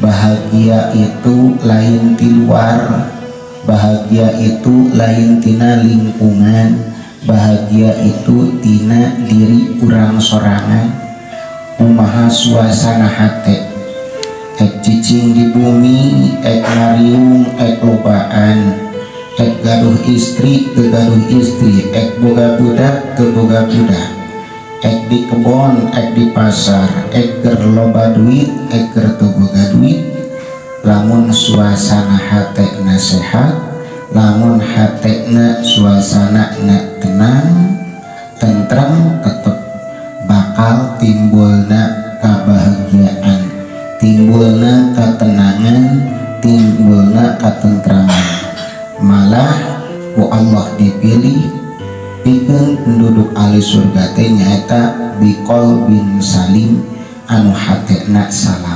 Bahagia itu lain di luar, bahagia itu lain tina lingkungan, bahagia itu tina diri urang sorangan. Kumaha suasana hate, ek cicing di bumi, ek ngariung, ek lobaan, ek gaduh istri, teu gaduh istri, ek boga budak, teu boga budak, ek di kebon, ek di pasar, ek keur loba duit, ek keur teu boga duit, lamun suasana hatena sehat, lamun hatena suasana na tenang, tentrem, tetep bakal timbulna kebahagiaan, timbulna ketenangan, timbulna ketentraman. Malah ku Allah dipilih pikeun penduduk ahli surga teh nyaeta biqolbin salim, anu hatena salamet.